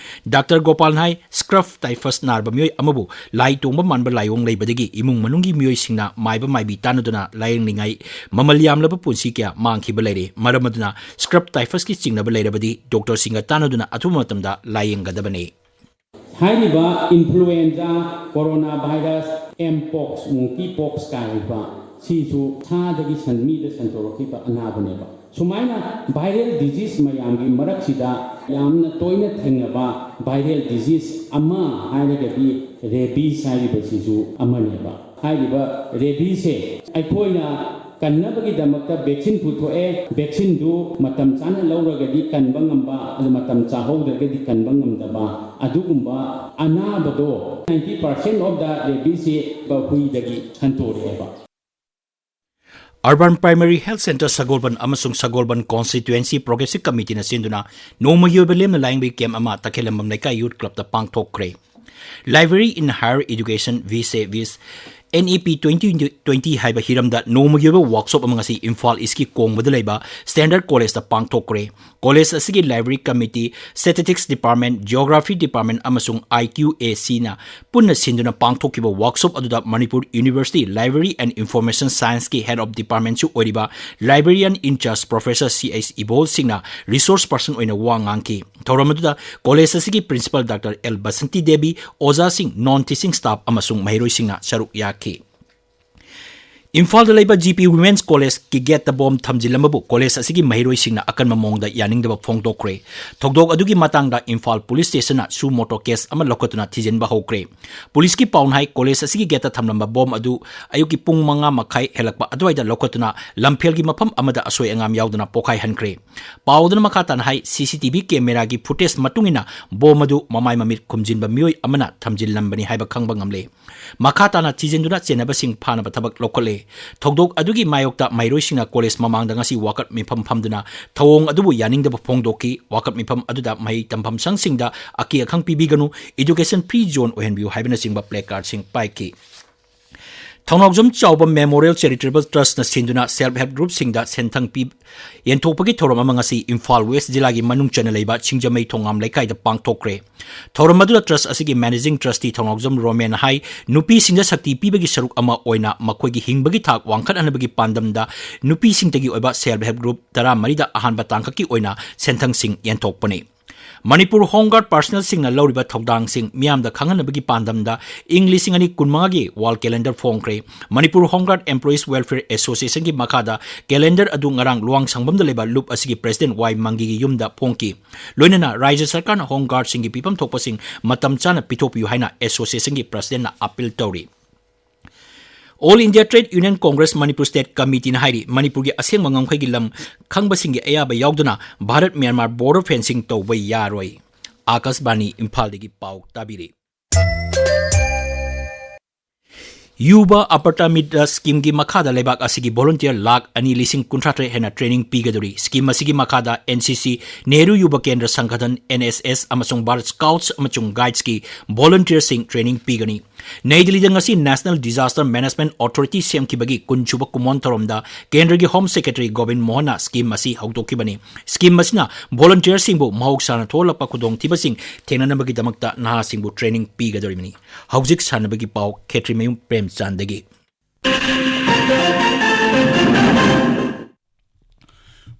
ꯗꯥꯛꯇꯔ ꯒꯣꯄꯥꯜꯅ ꯍꯥꯏ, scrub typhus ꯅꯥꯔꯕ ꯃꯤꯑꯣꯏ ꯑꯃꯕꯨ ꯂꯥꯏ ꯇꯣꯡꯕ ꯃꯥꯟꯕ ꯂꯥꯏꯑꯣꯡ ꯂꯩꯕꯗꯒꯤ ꯏꯃꯨꯡ ꯃꯅꯨꯡꯒꯤ ꯃꯤꯑꯣꯏꯁꯤꯡꯅ ꯃꯥꯏꯕ ꯃꯥꯏꯕꯤ ꯇꯥꯟꯅꯗꯨꯅ ꯂꯥꯌꯦꯡꯂꯤꯉꯩ ꯃꯃꯜ ꯌꯥꯝꯂꯕ ꯄꯨꯟꯁꯤ ꯀꯌꯥ ꯃꯥꯡꯈꯤꯕ ꯂꯩꯔꯦ꯫ ꯃꯔꯝ ꯑꯗꯨꯅ scrub typhusꯀꯤ ꯆꯤꯡꯅꯕ ꯂꯩꯔꯕꯗꯤ ꯗꯣꯛꯇꯔꯁꯤꯡꯒ ꯇꯥꯟꯅꯗꯨꯅ ꯑꯊꯨꯕ ꯃꯇꯝꯗ ꯂꯥꯌꯦꯡꯒꯗꯕꯅꯤ꯫ ꯍꯥꯏꯔꯤꯕ influenza, corona virus, mpox, monkeypox ꯀꯥꯏꯔꯤꯕ ꯁꯤꯁꯨ ꯁꯥꯗꯒꯤ ꯁꯟ, ꯃꯤꯗ ꯁꯟꯗꯣꯔꯛꯈꯤꯕ ꯑꯅꯥꯕꯅꯦꯕ꯫ ꯁꯨꯃꯥꯏꯅ viral disease ꯃꯌꯥꯝꯒꯤ ꯃꯔꯛꯁꯤꯗ ꯌꯥꯝꯅ ꯇꯣꯏꯅ ꯊꯦꯡꯅꯕ viral disease ꯑꯃ ꯍꯥꯏꯔꯒꯗꯤ rabies ꯍꯥꯏꯔꯤꯕꯁꯤꯁꯨ ꯑꯃꯅꯦꯕ꯫ ꯍꯥꯏꯔꯤꯕ rabiesꯁꯦ ꯑꯩꯈꯣꯏꯅ ꯀꯟꯅꯕꯒꯤꯗꯃꯛꯇ vaccine ꯄꯨꯊꯣꯛꯑꯦ꯫ Vaccineꯗꯨ ꯃꯇꯝ ꯆꯥꯅ ꯂꯧꯔꯒꯗꯤ ꯀꯟꯕ ꯉꯝꯕ, ꯑꯗꯨ ꯃꯇꯝ ꯆꯥꯍꯧꯗ꯭ꯔꯒꯗꯤ ꯀꯟꯕ ꯉꯝꯗꯕ, ꯑꯗꯨꯒꯨꯝꯕ ꯑꯅꯥꯕꯗꯣ ninety percent of the rabiesꯁꯦ ꯍꯨꯏꯗꯒꯤ ꯁꯟꯗꯣꯔꯛꯑꯦꯕ꯫ Urban Primary Health Centre ꯁꯒꯣꯜꯕꯟ ꯑꯃꯁꯨꯡ ꯁꯒꯣꯜꯕꯟ Constituency Progressive Committeeꯅ ꯁꯤꯟꯗꯨꯅ ꯅꯣꯡꯃꯒꯤ ꯑꯣꯏꯕ ꯂꯦꯝꯅ ꯂꯥꯌꯦꯡꯕꯒꯤ camp ꯑꯃ ꯇꯈꯦꯂꯝꯕꯝ ꯂꯩꯀꯥꯏ Youth Clubꯇ ꯄꯥꯡꯊꯣꯛꯈ꯭ꯔꯦ꯫ Library in Higher Education, ꯚꯤꯁꯦ ꯚꯤꯁ, NEP twenty twenty ꯍꯥꯏꯕ ꯍꯤꯔꯝꯗ ꯅꯣꯡꯃꯒꯤ ꯑꯣꯏꯕ workshop ꯑꯃ ꯉꯁꯤ ꯏꯝꯐꯥꯜ Eastꯀꯤ ꯀꯣꯡꯕꯗ ꯂꯩꯕ Standard Collegeꯇ ꯄꯥꯡꯊꯣꯛꯈ꯭ꯔꯦ꯫ College ꯑꯁꯤꯒꯤ Library Committee, Statistics Department, Geography Department ꯑꯃꯁꯨꯡ IQACꯅ ꯄꯨꯟꯅ ꯁꯤꯟꯗꯨꯅ ꯄꯥꯡꯊꯣꯛꯈꯤꯕ workshop ꯑꯗꯨꯗ Manipur University Library and Information Scienceꯀꯤ Head of Departmentꯁꯨ ꯑꯣꯏꯔꯤꯕ Librarian in Charge Professor C H ꯏꯕꯣꯜ ꯁꯤꯡꯅ resource person ꯑꯣꯏꯅ ꯋꯥ ꯉꯥꯡꯈꯤ꯫ ꯊꯧꯔꯝ ꯑꯗꯨꯗ college ꯑꯁꯤꯒꯤ Principal doctor L Basanti Devi, ꯑꯣꯖꯥꯁꯤꯡ, non teaching staff ꯑꯃꯁꯨꯡ ꯃꯍꯩꯔꯣꯏꯁꯤꯡꯅ ꯁꯔꯨꯛ ꯌꯥꯈꯤ꯫ ꯏꯝꯐꯥꯜꯗ ꯂꯩꯕ ꯖꯤ ꯄꯤ ꯋꯤꯃꯦꯟꯁ ꯀꯣꯂꯦꯖꯀꯤ ꯒꯦꯠꯇ ꯕꯣꯝ ꯊꯝꯖꯤꯜꯂꯝꯕꯕꯨ ꯀꯣꯂꯦꯖ ꯑꯁꯤꯒꯤ ꯃꯍꯩꯔꯣꯏꯁꯤꯡꯅ ꯑꯀꯟꯕ ꯃꯑꯣꯡꯗ ꯌꯥꯅꯤꯡꯗꯕ ꯐꯣꯡꯗꯣꯛꯈ꯭ꯔꯦ꯫ ꯊꯧꯗꯣꯛ ꯑꯗꯨꯒꯤ ꯃꯇꯥꯡꯗ ꯏꯝꯐꯥꯜ ꯄꯨꯂꯤꯁ ꯁ꯭ꯇꯦꯁꯟꯅ ꯁꯨ ꯃꯣꯇꯣ ꯀꯦꯁ ꯑꯃ ꯂꯧꯈꯠꯇꯨꯅ ꯊꯤꯖꯤꯟꯕ ꯍꯧꯈ꯭ꯔꯦ꯫ ꯄꯨꯂꯤꯁꯀꯤ ꯄꯥꯎꯅ ꯍꯥꯏ, ꯀꯣꯂꯦꯖ ꯑꯁꯤꯒꯤ ꯒꯦꯠꯇ ꯊꯝꯂꯝꯕ ꯕꯣꯝ ꯑꯗꯨ ꯑꯌꯨꯛꯀꯤ ꯄꯨꯡ ꯃꯉꯥ ꯃꯈꯥꯏ ꯍꯦꯜꯂꯛꯄ ꯑꯗꯨꯋꯥꯏꯗ ꯂꯧꯈꯠꯇꯨꯅ ꯂꯝꯐꯦꯜꯒꯤ ꯃꯐꯝ ꯑꯃꯗ ꯑꯁꯣꯏ ꯑꯉꯥꯝ ꯌꯥꯎꯗꯅ ꯄꯣꯈꯥꯏꯍꯟꯈ꯭ꯔꯦ꯫ ꯄꯥꯎꯗꯨꯅ ꯃꯈꯥ ꯇꯥꯅ ꯍꯥꯏ, ꯁꯤ ꯁꯤ ꯇꯤ ꯚꯤ ꯀꯦꯃꯦꯔꯥꯒꯤ ꯐꯨꯇꯦꯖ ꯃꯇꯨꯡ ꯏꯟꯅ ꯕꯣꯝ ꯑꯗꯨ ꯃꯃꯥꯏ ꯃꯃꯤꯠ ꯈꯨꯝꯖꯤꯟꯕ ꯃꯤꯑꯣꯏ ꯑꯃꯅ ꯊꯝꯖꯤꯜꯂꯝꯕꯅꯤ ꯍꯥꯏꯕ ꯈꯪꯕ ꯉꯝꯂꯦ꯫ ꯃꯈꯥ ꯇꯥꯅ ꯊꯤꯖꯤꯟꯗꯨꯅ ꯆꯦꯟꯅꯕꯁꯤꯡ ꯐꯥꯅꯕ ꯊꯕꯛ ꯂꯧꯈꯠꯂꯦ꯫ ꯊꯧꯗꯣꯛ ꯑꯗꯨꯒꯤ ꯃꯥꯌꯣꯛꯇ ꯃꯍꯩꯔꯣꯏꯁꯤꯡꯅ ꯀꯣꯂꯦꯖ ꯃꯃꯥꯡꯗ ꯉꯁꯤ ꯋꯥꯀꯠ ꯃꯤꯐꯝ ꯐꯝꯗꯨꯅ ꯊꯧꯑꯣꯡ ꯑꯗꯨꯕꯨ ꯌꯥꯅꯤꯡꯗꯕ ꯐꯣꯡꯗꯣꯛꯈꯤ꯫ ꯋꯥꯀꯠ ꯃꯤꯐꯝ ꯑꯗꯨꯗ ꯃꯍꯩ ꯇꯝꯐꯝ ꯁꯪꯁꯤꯡꯗ ꯑꯀꯤ ꯑꯈꯪ ꯄꯤꯕꯤꯒꯅꯨ, education free zone ꯑꯣꯏꯍꯟꯕꯤꯌꯨ ꯍꯥꯏꯕꯅꯆꯤꯡꯕ placardꯁꯤꯡ ꯄꯥꯏꯈꯤ꯫ ꯊꯧꯅꯥꯎꯖꯝ ꯆꯥꯎꯕ Memorial Charitable Trustꯅ ꯁꯤꯟꯗꯨꯅ self help groupꯁꯤꯡꯗ ꯁꯦꯟꯊꯪ ꯄꯤ-, ꯌꯦꯟꯊꯣꯛꯄꯒꯤ ꯊꯧꯔꯝ ꯑꯃ ꯉꯁꯤ ꯏꯝꯐꯥꯜ ꯋꯦꯁ ꯖꯤꯂꯥꯒꯤ ꯃꯅꯨꯡ ꯆꯟꯅ ꯂꯩꯕ ꯁꯤꯡꯖꯃꯩ ꯊꯣꯉꯥꯝ ꯂꯩꯀꯥꯏꯗ ꯄꯥꯡꯊꯣꯛꯈ꯭ꯔꯦ꯫ ꯊꯧꯔꯝ ꯑꯗꯨꯗ trust ꯑꯁꯤꯒꯤ managing trustee ꯊꯧꯅꯥꯎꯖꯝ ꯔꯣꯃꯦꯟꯅ ꯍꯥꯏ, ꯅꯨꯄꯤꯁꯤꯡꯗ ꯁꯛꯇꯤ ꯄꯤꯕꯒꯤ ꯁꯔꯨꯛ ꯑꯃ ꯑꯣꯏꯅ ꯃꯈꯣꯏꯒꯤ ꯍꯤꯡꯕꯒꯤ ꯊꯥꯛ ꯋꯥꯡꯈꯠꯍꯟꯅꯕꯒꯤ ꯄꯥꯟꯗꯝꯗ ꯅꯨꯄꯤꯁꯤꯡꯇꯒꯤ ꯑꯣꯏꯕ self help group ꯇꯔꯥꯃꯔꯤꯗ ꯑꯍꯥꯟꯕ ꯇꯥꯡꯀꯛꯀꯤ ꯑꯣꯏꯅ ꯁꯦꯟꯊꯪꯁꯤꯡ ꯌꯦꯟꯊꯣꯛꯄꯅꯤ꯫ ꯃꯅꯤꯄꯨꯔ Home Guard personnelꯁꯤꯡꯅ ꯂꯧꯔꯤꯕ ꯊꯧꯗꯥꯡꯁꯤꯡ ꯃꯤꯌꯥꯝꯗ ꯈꯪꯍꯟꯅꯕꯒꯤ ꯄꯥꯟꯗꯝꯗ ꯏꯪ ꯂꯤꯁꯤꯡ ꯑꯅꯤ ꯀꯨꯟꯃꯉꯥꯒꯤ Wall Calendar ꯐꯣꯡꯈ꯭ꯔꯦ꯫ Manipur Home Guard Employees Welfare Associationꯒꯤ ꯃꯈꯥꯗ calendar ꯑꯗꯨ ꯉꯔꯥꯡ ꯂꯨꯋꯥꯡꯁꯪꯕꯝꯗ ꯂꯩꯕ ꯂꯨꯞ ꯑꯁꯤꯒꯤ president ꯋꯥꯏ ꯃꯪꯒꯤꯒꯤ ꯌꯨꯝꯗ ꯐꯣꯡꯈꯤ꯫ ꯂꯣꯏꯅꯅ ꯔꯥꯖ꯭ꯌ ꯁꯔꯀꯥꯔꯅ Home Guardꯁꯤꯡꯒꯤ ꯄꯤꯐꯝ ꯊꯣꯛꯄꯁꯤꯡ ꯃꯇꯝ ꯆꯥꯅ ꯄꯤꯊꯣꯛꯄꯤꯌꯨ ꯍꯥꯏꯅ associationꯒꯤ presidentꯅ appeal ꯇꯧꯔꯤ꯫ All India Trade Union Congress Manipur State Committeeꯅ ꯍꯥꯏꯔꯤ, ꯃꯅꯤꯄꯨꯔꯒꯤ ꯑꯁꯦꯡꯕ ꯉꯝꯈꯩꯒꯤ ꯂꯝ ꯈꯪꯕꯁꯤꯡꯒꯤ ꯑꯌꯥꯕ ꯌꯥꯎꯗꯅ ꯚꯥꯔꯠ ꯃ꯭ꯌꯥꯟꯃꯥꯔ border fencing ꯇꯧꯕ ꯌꯥꯔꯣꯏ꯫ ꯑꯥꯀꯥꯁꯕꯥꯅꯤ ꯏꯝꯐꯥꯜꯗꯒꯤ ꯄꯥꯎ ꯇꯥꯕꯤꯔꯤ꯫ Yuva Aparta Mitra schemeꯒꯤ ꯃꯈꯥꯗ ꯂꯩꯕꯥꯛ ꯑꯁꯤꯒꯤ volunteer ꯂꯥꯈ ꯑꯅꯤ ꯂꯤꯁꯤꯡ ꯀꯨꯟꯊ꯭ꯔꯥ ꯇꯔꯦꯠ ꯍꯦꯟꯅ training ꯄꯤꯒꯗꯧꯔꯤ꯫ Scheme ꯑꯁꯤꯒꯤ ꯃꯈꯥꯗ N C C, Nehru Yuva Kendra Sangathan, N S S, ꯑꯃꯁꯨꯡ Bharat Scouts ꯑꯃꯁꯨꯡ Guidesꯀꯤ volunteerꯁꯤꯡ training ꯄꯤꯒꯅꯤ꯫ ꯅꯩ ꯗꯤꯜꯂꯤꯗ ꯉꯁꯤ National Disaster Management Authority ꯁꯦꯝꯈꯤꯕꯒꯤ ꯀꯨꯟꯁꯨꯕ ꯀꯨꯝꯑꯣꯟ ꯊꯧꯔꯝꯗ ꯀꯦꯟꯗ꯭ꯔꯒꯤ Home Secretary ꯒꯣꯕꯤꯟ ꯃꯣꯍꯟꯅ scheme ꯑꯁꯤ ꯍꯧꯗꯣꯛꯈꯤꯕꯅꯤ꯫ Scheme ꯑꯁꯤꯅ volunteerꯁꯤꯡꯕꯨ ꯃꯍꯧꯁꯥꯅ ꯊꯣꯛꯍꯜꯂꯛꯄ ꯈꯨꯗꯣꯡꯊꯤꯕꯁꯤꯡ ꯊꯦꯡꯅꯅꯕꯒꯤꯗꯃꯛꯇ ꯅꯍꯥꯁꯤꯡꯕꯨ training ꯄꯤꯒꯗꯧꯔꯤꯕꯅꯤ꯫ ꯍꯧꯖꯤꯛ ꯁꯥꯟꯅꯕꯒꯤ ꯄꯥꯎ ꯈꯦꯇ꯭ꯔꯤꯃꯌꯨꯝ ꯄ꯭ꯔꯦꯝꯆꯥꯟꯗꯒꯤ꯫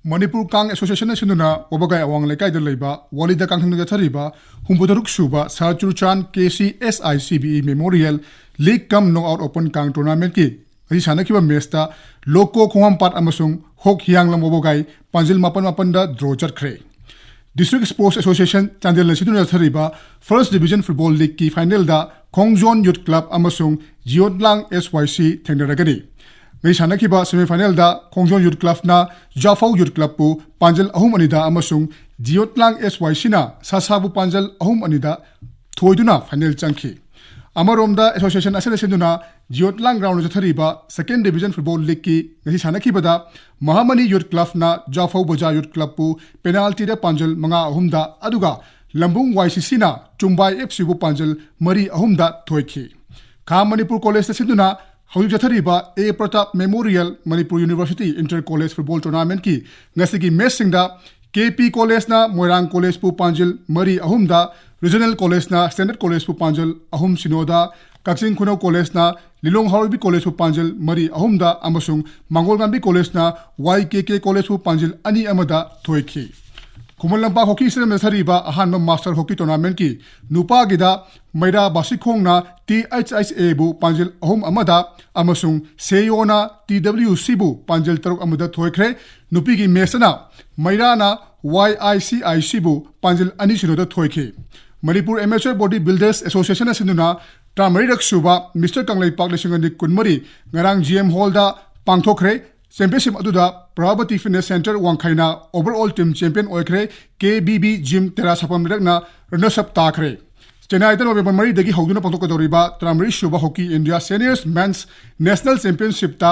ꯃꯅꯤꯄꯨꯔ ꯀꯥꯡ ꯑꯦꯁꯣꯁꯤꯌꯦꯁꯟꯅ ꯁꯤꯟꯗꯨꯅ ꯋꯥꯕꯒꯥꯏ ꯑꯋꯥꯡ ꯂꯩꯀꯥꯏꯗ ꯂꯩꯕ ꯋꯥꯂꯤꯗ ꯀꯥꯡꯁꯪꯗ ꯆꯠꯊꯔꯤꯕ ꯍꯨꯝꯐꯨꯇꯔꯨꯛ ꯁꯨꯕ ꯁꯍꯔ ꯆꯨꯔꯆꯥꯟ K C S I C B E Memorial League cum Knockout Open ꯀꯥꯡ tournamentꯀꯤ ꯉꯁꯤ ꯁꯥꯟꯅꯈꯤꯕ ꯃꯦꯆꯇ ꯂꯣꯀꯣ ꯈꯣꯡꯍꯥꯝꯄꯥꯠ ꯑꯃꯁꯨꯡ ꯍꯣꯛ ꯍꯤꯌꯥꯡꯂꯝ ꯋꯥꯕꯣꯒꯥꯏ ꯄꯥꯟꯖꯤꯜ ꯃꯥꯄꯟ ꯃꯥꯄꯟꯗ ꯗ꯭ꯔꯣ ꯆꯠꯈ꯭ꯔꯦ꯫ District Sports Association ꯆꯥꯟꯗꯦꯜꯅ ꯁꯤꯟꯗꯨꯅ ꯆꯠꯊꯔꯤꯕ First Division Football Leagueꯀꯤ finalꯗ ꯈꯣꯡꯖꯣꯟ Youth Club ꯑꯃꯁꯨꯡ ꯖꯤꯌꯣꯠꯂꯥꯡ S Y C ꯊꯦꯡꯅꯔꯒꯅꯤ꯫ ꯉꯁꯤ ꯁꯥꯟꯅꯈꯤꯕ semifinalꯗ ꯈꯣꯡꯖꯣꯟ Youth Clubꯅ ꯖꯥꯐꯧ Youth Clubꯄꯨ ꯄꯥꯟꯖꯜ ꯑꯍꯨꯝ ꯑꯅꯤꯗ ꯑꯃꯁꯨꯡ ꯖꯤꯌꯣꯠꯂꯥꯡ S Y Cꯅ ꯁꯥꯁꯥꯕꯨ ꯄꯥꯟꯖꯜ ꯑꯍꯨꯝ ꯑꯅꯤꯗ ꯊꯣꯏꯗꯨꯅ final ꯆꯪꯈꯤ꯫ ꯑꯃꯔꯣꯝꯗ association ꯑꯁꯤꯅ ꯁꯤꯟꯗꯨꯅ ꯖꯤꯌꯣꯠꯂꯥꯡ groundꯗ ꯆꯠꯊꯔꯤꯕ Second Division Football Leagueꯀꯤ ꯉꯁꯤ ꯁꯥꯟꯅꯈꯤꯕꯗ ꯃꯍꯥꯃꯅꯤ Youth Clubꯅ ꯖꯥꯐꯧ ꯕꯖꯥꯔ Youth Clubꯄꯨ penaltyꯗ ꯄꯥꯟꯖꯜ ꯃꯉꯥ ꯑꯍꯨꯝꯗ, ꯑꯗꯨꯒ ꯂꯝꯕꯨꯡ Y C Cꯅ ꯆꯨꯝꯕꯥꯏ F Cꯕꯨ ꯄꯥꯟꯖꯜ ꯃꯔꯤ ꯑꯍꯨꯝꯗ ꯊꯣꯏꯈꯤ꯫ ꯈꯥ ꯃꯅꯤꯄꯨꯔ Collegeꯇ ꯁꯤꯟꯗꯨꯅ ꯍꯧꯖꯤꯛ ꯆꯠꯊꯔꯤꯕ A Pratap Memorial Manipur University Inter College Football Tournamentꯀꯤ ꯉꯁꯤꯒꯤ matchꯁꯤꯡꯗ K P Collegeꯅ ꯃꯣꯏꯔꯥꯡ Collegeꯄꯨ ꯄꯥꯟꯖꯤꯜ ꯃꯔꯤ ꯑꯍꯨꯝꯗ, Regional Collegeꯅ Standard Collegeꯄꯨ ꯄꯥꯟꯖꯤꯜ ꯑꯍꯨꯝ ꯁꯤꯅꯣꯗ, ꯀꯛꯆꯤꯡ ꯈꯨꯅꯧ Collegeꯅ ꯂꯤꯂꯣꯡ ꯍꯥꯎꯔꯩꯕꯤ Collegeꯄꯨ ꯄꯥꯟꯖꯤꯜ ꯃꯔꯤ ꯑꯍꯨꯝꯗ ꯑꯃꯁꯨꯡ ꯃꯥꯡꯒꯣꯜꯉꯥꯟꯕꯤ Collegeꯅ Y K K Collegeꯄꯨ ꯄꯥꯟꯖꯤꯜ ꯑꯅꯤ ꯑꯃꯗ ꯊꯣꯏꯈꯤ꯫ ꯈꯨꯃꯟ ꯂꯝꯄꯥꯛ Hockey Stadiumꯗ ꯆꯠꯊꯔꯤꯕ ꯑꯍꯥꯟꯕ Master Hockey Tournamentꯀꯤ ꯅꯨꯄꯥꯒꯤꯗ ꯃꯩꯔꯥ ꯕꯥꯁꯤꯈꯣꯡꯅ T H H Aꯕꯨ ꯄꯥꯟꯖꯤꯜ ꯑꯍꯨꯝ ꯑꯃꯗ ꯑꯃꯁꯨꯡ ꯁꯦꯌꯣꯅ T W Cꯕꯨ ꯄꯥꯟꯖꯤꯜ ꯇꯔꯨꯛ ꯑꯃꯗ ꯊꯣꯏꯈ꯭ꯔꯦ꯫ ꯅꯨꯄꯤꯒꯤ matchꯇꯅ ꯃꯩꯔꯥꯅ Y I C I Cꯕꯨ ꯄꯥꯟꯖꯤꯜ ꯑꯅꯤ ꯁꯤꯅꯣꯗ ꯊꯣꯏꯈꯤ꯫ ꯃꯅꯤꯄꯨꯔ Amateur Body Builders Associationꯅ ꯁꯤꯟꯗꯨꯅ ꯇꯔꯥꯃꯔꯤꯔꯛ ꯁꯨꯕ Mister ꯀꯪꯂꯩꯄꯥꯛ ꯂꯤꯁꯤꯡ ꯑꯅꯤ ꯀꯨꯟꯃꯔꯤ ꯉꯔꯥꯡ G M Hallꯗ ꯄꯥꯡꯊꯣꯛꯈ꯭ꯔꯦ꯫ Championship ꯑꯗꯨꯗ Prabhati Fitness Center ꯋꯥꯡꯈꯩꯅ overall team champion ꯑꯣꯏꯈ꯭ꯔꯦ꯫ K B B Gym ꯇꯦꯔꯥ ꯁꯥꯄꯝ ꯂꯩꯔꯛꯅ runners up ꯇꯥꯈ꯭ꯔꯦ꯫ ꯆꯦꯟꯅꯥꯏꯗ November ꯃꯔꯤꯗꯒꯤ ꯍꯧꯗꯨꯅ ꯄꯥꯡꯊꯣꯛꯀꯗꯧꯔꯤꯕ ꯇꯔꯥꯃꯔꯤ ꯁꯨꯕ Hockey India Seniors Men's National Championshipꯇ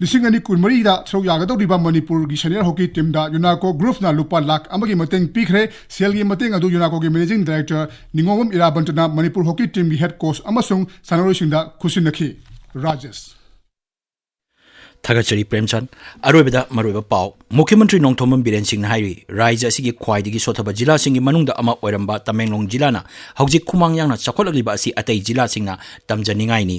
ꯂꯤꯁꯤꯡ ꯑꯅꯤ ꯀꯨꯟꯃꯔꯤꯗ ꯁꯔꯨꯛ ꯌꯥꯒꯗꯧꯔꯤꯕ ꯃꯅꯤꯄꯨꯔꯒꯤ senior hockey teamꯗ UNACO groupꯅ ꯂꯨꯄꯥ ꯂꯥꯈ ꯑꯃꯒꯤ ꯃꯇꯦꯡ ꯄꯤꯈ꯭ꯔꯦ꯫ ꯁꯦꯜꯒꯤ ꯃꯇꯦꯡ ꯑꯗꯨ UNACOꯒꯤ managing director ꯅꯤꯉꯣꯝꯕꯝ ꯏꯔꯥꯕꯟꯇꯅ Manipur hockey teamꯒꯤ head coach ꯑꯃꯁꯨꯡ ꯁꯥꯟꯅꯔꯣꯏꯁꯤꯡꯗ ꯈꯨꯠꯁꯤꯟꯅꯈꯤ꯫ ꯔꯥꯖꯦꯁ꯫ ꯊꯥꯒꯠꯆꯔꯤ ꯄ꯭ꯔꯦꯝꯆꯟ꯫ ꯑꯔꯣꯏꯕꯗ ꯃꯔꯨꯑꯣꯏꯕ ꯄꯥꯎ꯫ ꯃꯨꯈ꯭ꯌ ꯃꯟꯇ꯭ꯔꯤ ꯅꯣꯡꯊꯣꯝꯕꯝ ꯕꯤꯔꯦꯟ ꯁꯤꯡꯅ ꯍꯥꯏꯔꯤ, ꯔꯥꯖ꯭ꯌ ꯑꯁꯤꯒꯤ ꯈ꯭ꯋꯥꯏꯗꯒꯤ ꯁꯣꯠꯊꯕ ꯖꯤꯂꯥꯁꯤꯡꯒꯤ ꯃꯅꯨꯡꯗ ꯑꯃ ꯑꯣꯏꯔꯝꯕ ꯇꯃꯦꯡꯂꯣꯡ ꯖꯤꯂꯥꯅ ꯍꯧꯖꯤꯛ ꯈꯨꯃꯥꯡ ꯌꯥꯡꯅ ꯆꯥꯎꯈꯠꯂꯛꯂꯤꯕ ꯑꯁꯤ ꯑꯇꯩ ꯖꯤꯂꯥꯁꯤꯡꯅ ꯇꯝꯖꯅꯤꯡꯉꯥꯏꯅꯤ꯫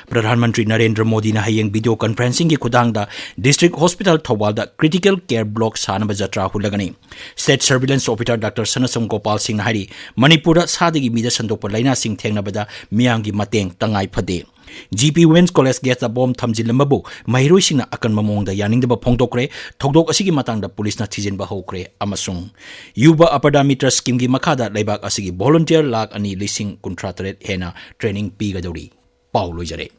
ꯄ꯭ꯔꯙꯥꯟ ꯃꯟꯇ꯭ꯔꯤ ꯅꯔꯦꯟꯗ꯭ꯔ ꯃꯣꯗꯤꯅ ꯍꯌꯦꯡ video conferencingꯒꯤ ꯈꯨꯠꯊꯥꯡꯗ District Hospital ꯊꯧꯕꯥꯜꯗ critical care block ꯁꯥꯅꯕ ꯖꯇ꯭ꯔꯥ ꯍꯨꯜꯂꯒꯅꯤ꯫ State Surveillance Officer Doctor ꯁꯅꯥꯁꯝ Gopal ꯁꯤꯡꯅ ꯍꯥꯏꯔꯤ, ꯃꯅꯤꯄꯨꯔꯗ ꯁꯥꯗꯒꯤ ꯃꯤꯗ ꯁꯟꯗꯣꯛꯄ ꯂꯥꯏꯅꯥꯁꯤꯡ ꯊꯦꯡꯅꯕꯗ ꯃꯤꯌꯥꯝꯒꯤ ꯃꯇꯦꯡ ꯇꯉꯥꯏ ꯐꯗꯦ꯫ ꯖꯤ ꯄꯤ ꯋꯨꯃꯦꯟꯁ ꯀꯣꯂꯦꯖ ꯒꯦꯠꯇ ꯕꯣꯝ ꯊꯝꯖꯤꯜꯂꯝꯕꯕꯨ ꯃꯍꯩꯔꯣꯏꯁꯤꯡꯅ ꯑꯀꯟꯕ ꯃꯑꯣꯡꯗ ꯌꯥꯅꯤꯡꯗꯕ ꯐꯣꯡꯗꯣꯛꯈ꯭ꯔꯦ꯫ ꯊꯧꯗꯣꯛ ꯑꯁꯤꯒꯤ ꯃꯇꯥꯡꯗ ꯄꯨꯂꯤꯁꯅ ꯊꯤꯖꯤꯟꯕ ꯍꯧꯈ꯭ꯔꯦ꯫ ꯑꯃꯁꯨꯡ ꯌꯨꯕ ꯑꯄꯔꯗꯥ ꯃꯤꯇ꯭ꯔ ꯁ꯭ꯀꯤꯝꯒꯤ ꯃꯈꯥꯗ ꯂꯩꯕꯥꯛ ꯑꯁꯤꯒꯤ ꯚꯣꯂꯨꯟꯇꯤꯌꯔ ꯂꯥꯈ ꯑꯅꯤ ꯂꯤꯁꯤꯡ ꯀꯨꯟꯊ꯭ꯔꯥ ꯇꯔꯦꯠ ꯍꯦꯟꯅ ꯇ꯭ꯔꯦꯅꯤꯡ ꯄꯤꯒꯗꯧꯔꯤ꯫ ꯄꯥꯎ ꯂꯣꯏꯖꯔꯦ꯫